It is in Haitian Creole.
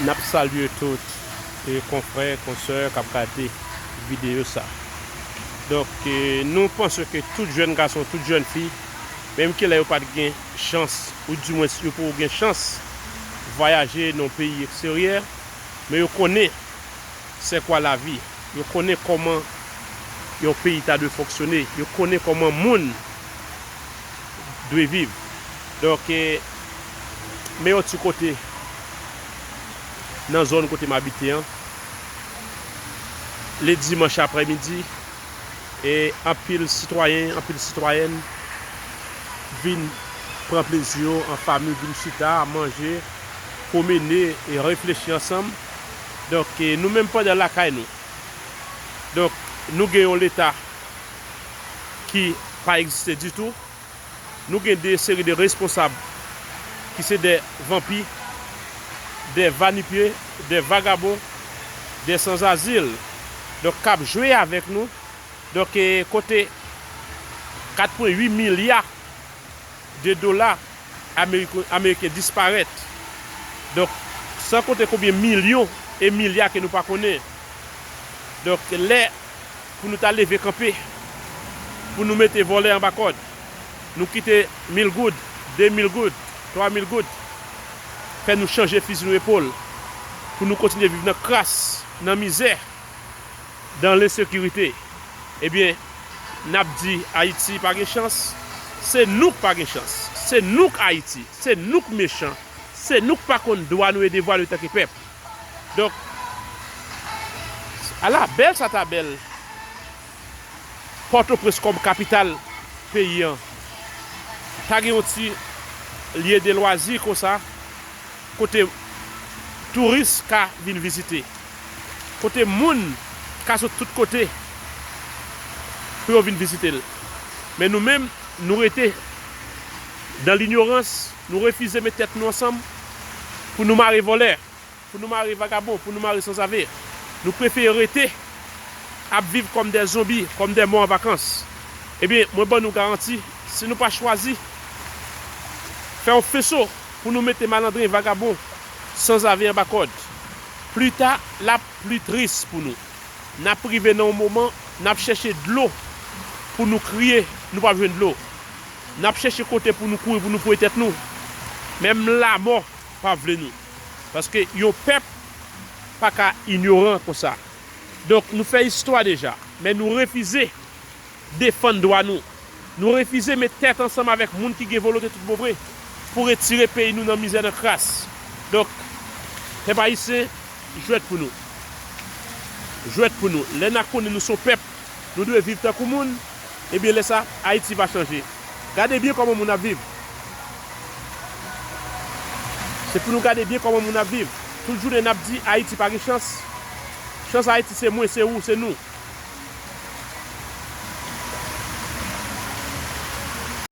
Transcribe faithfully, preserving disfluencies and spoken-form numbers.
N ap salye tout e konfrè, konsè k ap gade videyo sa. Donk, e, nou panse ke tout jèn gason, tout jèn fi, menm kilè yo pa t gen chans, ou dimwens yo poko gen chans vwayaje nan peyi eksteryè, men yo konnen c'est quoi la vie. Yo konnen kòman yon peyi ta dwe fonksyone. Yo konnen kòman moun dwe viv. Donk, e, men yon ti kote nan zòn kote m abite an, le dimanch aprèmidi, e anpil sitwayen, anpil sitwayèn vin pran plezi yo an fanmi, vin chita, manje, pwomene e reflechi ansanm. Donk, e, nou menm pandan lakay nou. Donk, nou gen yon Leta ki pa egziste ditou. Nou gen de seri de responsab ki se de vanpi, de vanipye, de vagabon, de sanzazil. Donk, k ap jwe avèk nou. Donk, e, kote kat pwen uit milya de dola amerik-, ameriken disparèt. Donk, san konte konbyen milyon e milya ke nou pa konnen. Donk, lè pou nou ta leve kanpe, pou nou mete vòlè anba kòd, nou kite mil goud, de mil goud, twa mil goud, fè nou chanje fizi nou epòl, pou nou kontinye viv nan kras, nan mizè, dan lensekirite. Ebyen, n ap di Ayiti pa gen chans, se nou k pa gen chans, se nou k Ayiti, se nou k mechan, se nou k pa konn dwa nou e devwa nou tanke pèp. Donk, ala bèl sa ta bèl, Pòtoprens kòm kapital peyi an, ta gen yon ti lye de lwazi konsa, kote touris ka vin vizite, kote moun ka sot tout kote pou yo vin vizite l. Men nou menm, nou rete dan linyorans, nou refize met tèt nou ansanm pou nou mare vòlè, pou nou mare vagabon, pou nou mare sanzave. Nou prefere rete ap viv kòm de zonbi, kòm de mò an vakans. Ebyen, mwen ban nou garanti, si nou pa chwazi fè yon feso pou nou mete malandren, vagabon, sanzave anba kòd, pli ta, l ap pli tris pou nou. N ap rive nan yon moman, n ap chèche dlo pou nou kriye, nou p ap jwenn dlo. N ap chèche kote pou nou kouri, pou nou pwe tèt nou. Menm lamò pa vle nou. Paske yon pèp pa ka inyoran konsa. Donk, nou fè istwa deja, men nou refize defann dwa nou. Nou refize met tèt ansanm avèk moun ki gen volonte tout bon vre pou retire peyi nou nan mizè, nan kras. Donk, pèp ayisyen, jwèt pou nou. Jwèt pou nou. Lè n a konnen nou se yon pèp, nou dwe viv tankou moun, ebyen, lè sa, Ayiti va chanje. Gade byen kòman moun ap viv. Se pou nou gade byen kòman moun ap viv. Tout jounen n ap di Ayiti pa gen chans. Chans Ayiti se mwen, se ou, se nou.